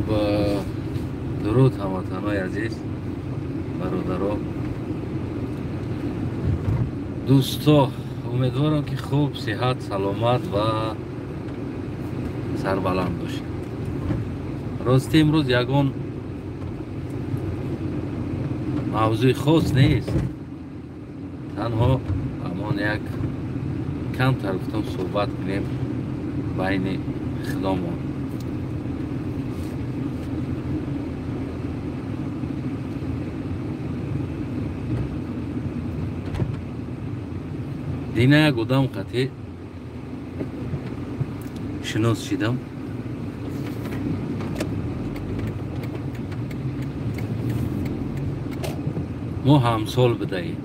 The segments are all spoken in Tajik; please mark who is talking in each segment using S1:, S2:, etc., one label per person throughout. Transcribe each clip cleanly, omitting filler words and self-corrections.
S1: Хуб, дуруд ҳамватанои азиз, бародаро, дӯсто. Умедворам, ки хуб, сиҳат, саломат ва сарбаланд бошед. Рости, имрӯз ягон мавзӯи хос нест, танҳо ҳамон як камтар гуфтам суҳбат кунем байни худомон. Дина як одам қатъи шинос шидам. Мо ҳамсол будаем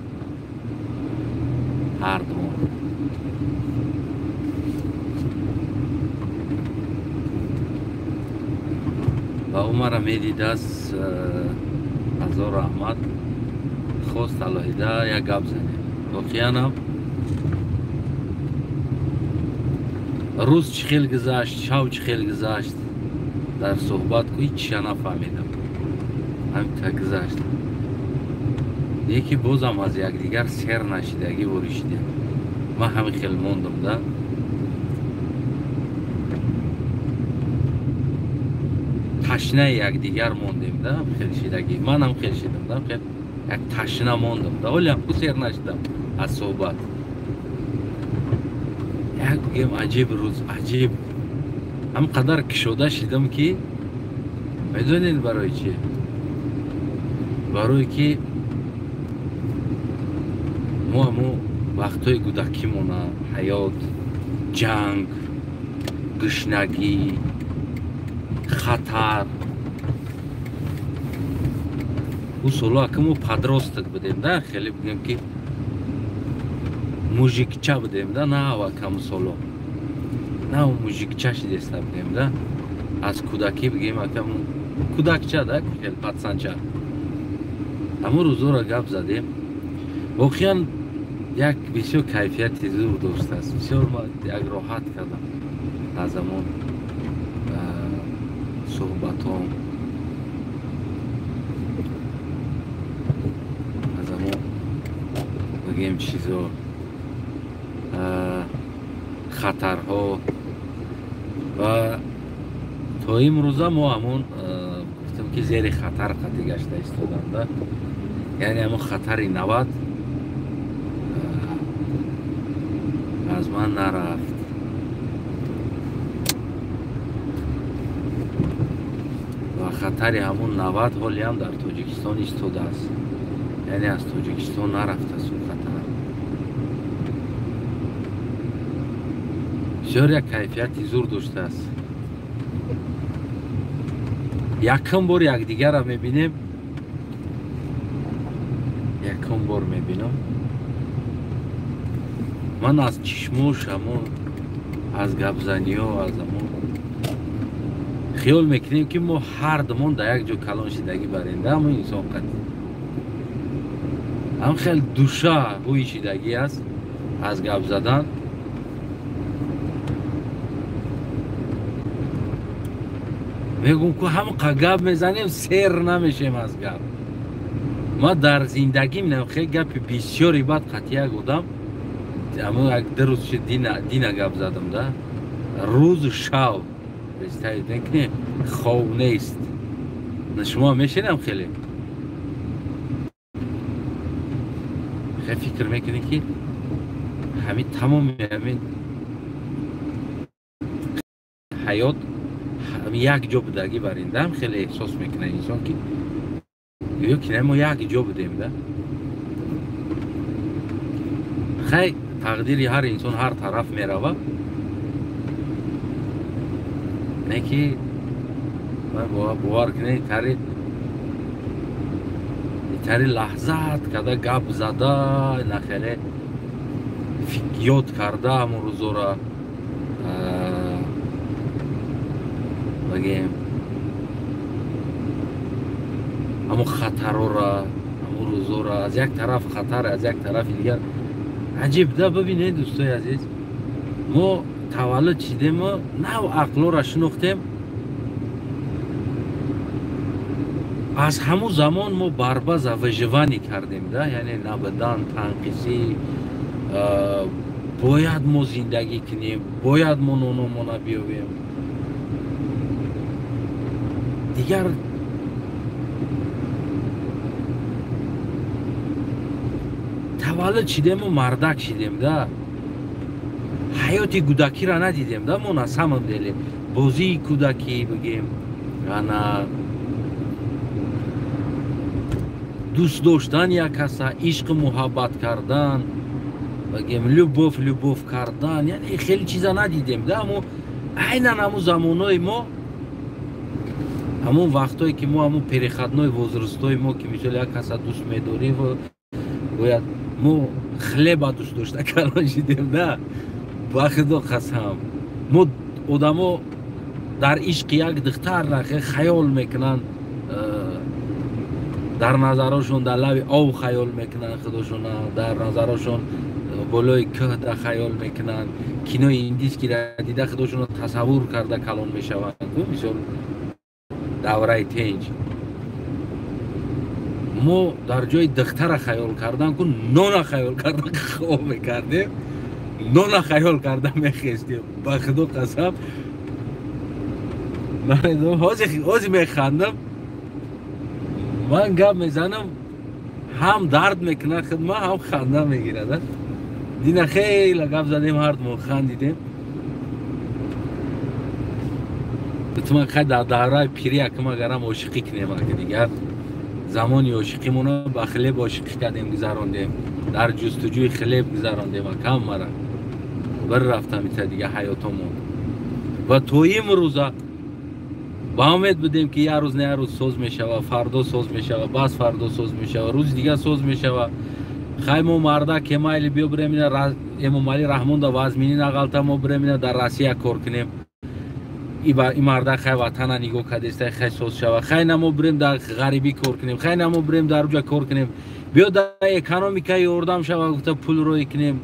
S1: ҳардумон. Ва ӯ мара медидааст, ҳазор раҳмат, хост алоҳида як гап занем. Воқеанам, рӯз чӣ хел гузашт, шав чӣ хел гузашт, дар суҳбат ку ҳичша нафаҳмидам, ҳамита гузашт. Яке бозам аз якдигар сер нашидагӣ воришидем. Ман ҳамин хел мондам да. Ташнаи якдигар мондем да, хел шидагӣ. Манам хел шидам да, хел як ташна мондам да. Ҳолиам ку сер нашидам аз суҳбат. Як бигем, аҷиб рӯз, аҷиб. Ҳам қадар кушода шидам, ки медонед барои чӣ? Барое ки мо ҳамо вақтҳои кӯдакимона, ҳаёт, ҷанг, гушнагӣ, хатар, ӯ соло ака мо подросток будем да, хеле бигем ки мужикча будем да, на авакам соло на мужикча шидеста будем да, аз кӯдакӣ бигем ака кӯдакча да, хел пацанча. Ҳамон рӯзоро гап задем. Воқеан, як бисёр кайфияти зур доштааст. Бисёр як роҳат кардам аз ҳамон суҳбатҳом, аз ҳамон бигем чизо, хатарҳо. Ва то имрӯза мо ҳамон гуфтам ки зери хатар қатӣ гашта истодам да, яъне ҳамон хатари 90 аз ман нарафт. Ва хатари ҳамон 90 ҳолиам дар Тоҷикистон истодааст, яъне аз Тоҷикистон нарафтааст ӯ хатар. Бисёр як кайфияти зур доштааст. Якум бор якдигарро мебинем, якум бор мебинам. Ман аз чишмош, ҳамон аз гапзаниҳо, аз ҳамон хиёл мекунем, ки мо ҳардумон дар як ҷо калон шидагӣ барем да, ҳамон инсон қатӣ ҳам хел душа ҳӯи шидагӣ аст аз гап задан. Мегӯм ку ҳамқа гап мезанем, сер намешем аз гап. Ма дар зиндагим хел гапи бисёри бад қатъи як одам ҳамон як ду рӯз шуд, дина гап задам да, рӯзу шав, представить мекунем, хов нест. Шумо мешинам, хеле хел фикр мекунем, ки ҳамин тамоми ҳамин ҳаёт як ҷо будагӣ бариндам. Хеле эҳсос мекунад инсон, ки гӯё ки мо як ҷо будем да. Хай, тақдири ҳар инсон ҳар тараф мерава, не ки бовар кунед, тари лаҳзат када гап зада, нахеле ёд карда ҳамон рӯзора, бигем ҳамон хатарора, ҳамон рӯзора. Аз як тараф хатар, аз як тарафи дигар аҷиб да. Бибинед, дӯстои азиз, мо таваллуд шидему нав ақлора шинохтем. Аз ҳамун замон мо борьба за выживание кардем, да, яъне набудан, танқисӣ, бояд мо зиндагӣ кунем, бояд мо нономона биёвем. Дигар таваллуд шидему мардак шидем, да. Ҳаёти кӯдакиро надидем, да, мо на самом деле бозии кӯдакӣ бигем, ана дӯст доштан як каса, ишқу муҳаббат кардан, бигем любовь кардан, яъне хеле чиза надидем, да. Мо айнан ҳамун замонҳои мо, ҳамун вақтҳое ки мо ҳамун переходной возрастҳои мо, ки мисол як каса дӯст медорӣ, бояд мо хлеба дӯст дошта калон шидем, да. Ба худо қасам, мо одамо дар ишқи як духтар хаёл мекунанд, дар назарошон дар лави ов хаёл мекунанд худошона, дар назарошон болои кӯҳда хаёл мекунанд, кинои индийскиро дида худошонро тасаввур карда калон мешаванд. Мисол давраи тенҷ мо дар ҷои духтара хаёл кардан ку нона хаёл кардан хоб мекардем, нона хаёл карда мехестем. Ба худо қасам, намедонам, ҳозир механдам, ман гап мезанам, ҳам дард мекунад хидма, ҳам ханда мегирад. Дина хеле гап задем, ҳардумон хандидем. Битуман хай дар давраи пирӣ акм агарам ошиқӣ кунем, аки дигар замони ошиқимона ба хлеб ошиқӣ кардем, гузарондем, дар ҷустуҷӯи хлеб гузарондем, акам мара бір рафтам ита дига ҳаётомон. Ва то имрӯза ба умед будем ки як рӯз на як рӯз соз мешава, фардо соз мешава, бас фардо соз мешава, рӯзи дигар соз мешава. Хай мо мардак майли биё бирем ина Эмомалӣ Раҳмон да вазминӣ нағалта, мо бирем ина дар Россия кор кунем. И мардак хай ватана нигоҳ кардеста, хай соз шава. Хай на мо бирем дар ғарибӣ кор кунем, хай на мо бирем дар уҷа кор кунем, биё дар экономика ёрдам шава, гуфта пул рӯй кунем.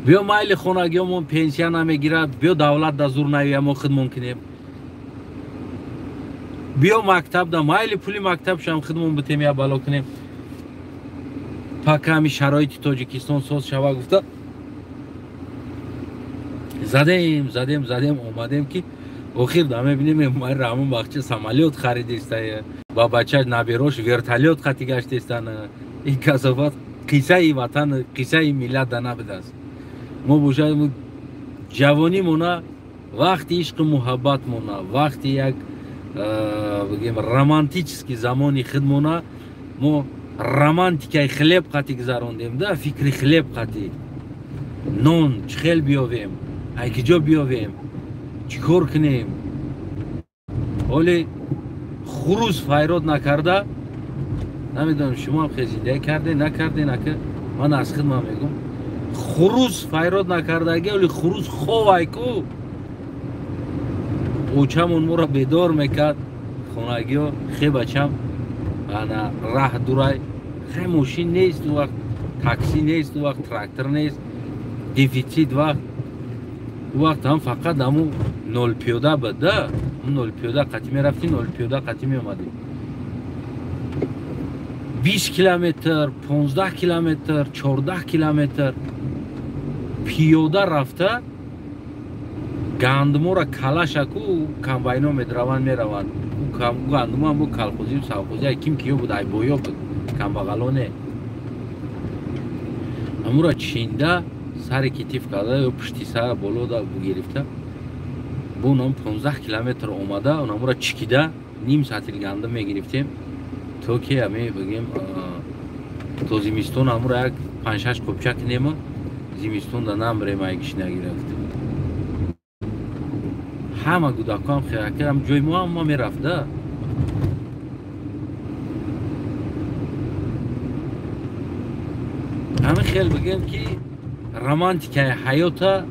S1: Биё майли хонагиёмон пенсия намегирад, биё давлат да зур наёя, мо худмон кунем. Биё мактаб да майли пули мактабшам худмон битем, я бало кунем. Пака ҳами шароити Тоҷикистон соз шава, гуфта задем, задем, задем, омадем ки охир да мебинем Эмомалӣ Раҳмон бахча самолёт харидеста, ба бача наберош вертолёт хати гаштестан. Ин касофат қиссаи ватан, қиссаи миллат да набудааст. Мо бошад ҷавонимона, вақти ишқу муҳаббатмона, вақти як бигем романтический замони худмона мо романтикаи хлеб қати гузарондем, да, фикри хлеб қати, нон чӣ хел биёвем, ай киҷо биёвем, чӣ кор кунем. Ҳоле хурӯз файрод накарда, намедонам шумоам хел зиндагӣ карде накарде, нака ман аз худман мегӯм, хурӯз файрод накардаги, оли хурӯз ховай ку очамон моро бедор мекард, хонагиё хе бачам ана раҳ дурай, хе мошин нест у вақт, такси нест у вақт, трактор нест, дефитсит вақт. У вақт ҳам фақат ҳаму нолпиёда буд, да, нолпиёда қатӣ мерафтӣ, нолпиёда қатӣ меомадӣ. 20 километр, 15 километр, 14 километр пиёда рафта гандуморо калашаку комбайно медраванд, мераванд. Гандумо ҳам бу калхозию совхозӣ, ким киё буд, айбоё буд, камбағалоне. Ҳамуро чинда сари китиф карда ё пушти сар болода гирифта, бо нам 15 километр омада, онамуро чикида ним сатил гандум мегирифтем, то ки ами бигем то зимистон ҳамуро як 5-6 қопча кунем, зимистон да намрем, айгиш нагирифт. Ҳама кӯдакҳоам хелакам ҷои мо ҳама мерафт, да. Ҳамин хел бигем ки романтикаи ҳаёта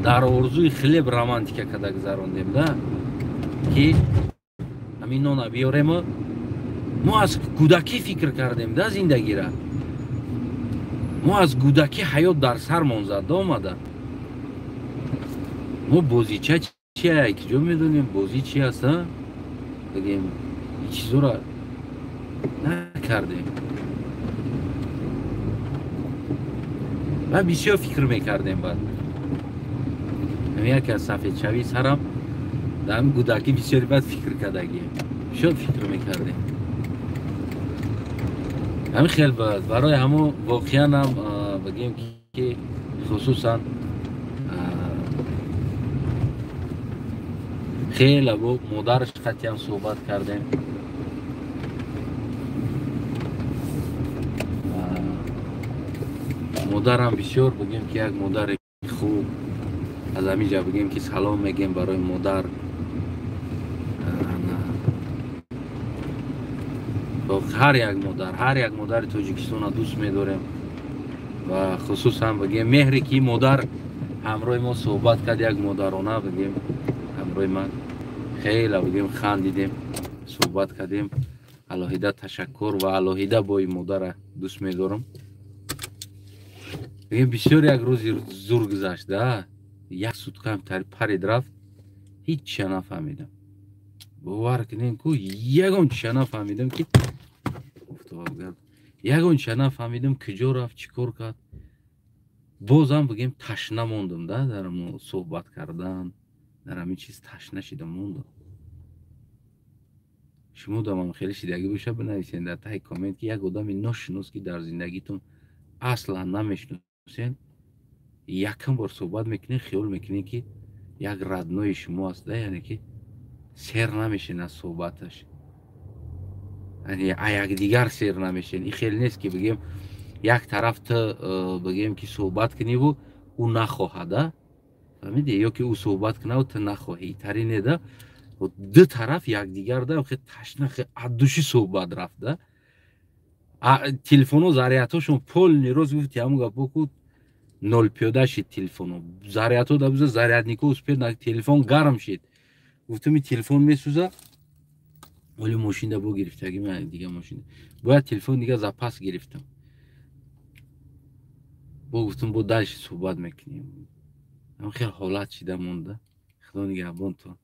S1: дар орзуи хлеб романтика карда гузарондем, да, ки ҳамин нона биёрему мо аз кӯдакӣ фикр кардем, да, зиндагира. Мо аз кӯдакӣ ҳаёт дар сармон зада омада. Мо бозича чия, киҷо медонем бозӣ чи аст, а? Бигем, ин чизоро накардем. Ва бисёр фикр мекардем баъд. Яке аз сафедшавии сарам дар ҳамин гудакӣ бисёри баъд фикр кардагием. Бисёр фикр мекардем. Ҳамин хел баъд барои ҳамон воқеан ҳам бигем ки хусусан хеле бо модараш қатъиан суҳбат кардем. Модарам бисёр бигем ки як модари хуб, аз ҳамин ҷа бигем ки салом мегем барои модар. Ҳар як модар, ҳар як модари Тоҷикистонро дӯст медорем ва хусусан бигем меҳре ки модар ҳамроҳи мо суҳбат кард, як модарона бигем ҳамроҳи ман хеле бигем хандидем, суҳбат кардем. Алоҳида ташаккур ва алоҳида бо ин модара дӯст медорам. Бигем бисёр як рӯзи зур гузашт, як суткаам парид рафт, ҳеҷ чия нафаҳмидам. Бовар кунем ку ягон чия нафаҳмидам ки ягон чия нафаҳмидам куҷо рафт, чӣ кор кард. Бозам бигем ташна мондам да дар суҳбат кардан, дар ҳамин чиз ташна шида мондам. Шумо дамам хеле шидагӣ боша бинависен дар таҳи коммент ки як одами ношинос ки дар зиндагитон аслан намешиносен, якам бор суҳбат мекунед, хиёл мекунед ки як родной шумо аст, яъне ки сер намешен аз суҳбаташ, яъне якдигар сер намешен. Ин хеле нест ки бигем як тараф ту бигем ки суҳбат куниву ӯ нахоҳада, фаҳмидӣ, ё ки ӯ суҳбат кунаву ту нахоҳӣ. Итари неда, ду тараф якдигарда хе ташна, хе аддуши суҳбат рафта. Телефоно зарядҳошон полный роз гуфти ҳамун гапо ку нол пиёда шид телефоно. Зарядҳо да буза заряднико успед на телефон гарм шид. Гуфтам ин телефон месӯза, оли мошинда бо гирифтаги ман дига мошин. Бояд телефон дига запас гирифтам. Бо гуфтам бо дальше суҳбат мекунем. Ҳам хел ҳолат шида монда. Худо нигаҳбонтон.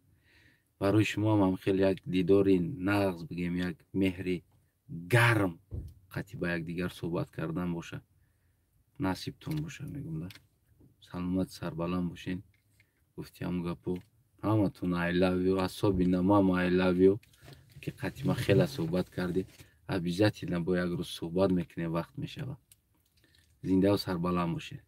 S1: Барои шумо ҳам хел як дидори нағз бигем, як меҳри гарм қатъи ба якдигар суҳбат кардан боша. Насибтон боша мегум да. Саломат сарбаланд бошен. Гуфти ҳамун гапо ҳаматон I love you, особенно мама I love you ки қатъи ма хеле суҳбат кардем. Обязательно бо як рӯз суҳбат мекунем, вақт мешавад. Зиндаву сарбаланд бошед.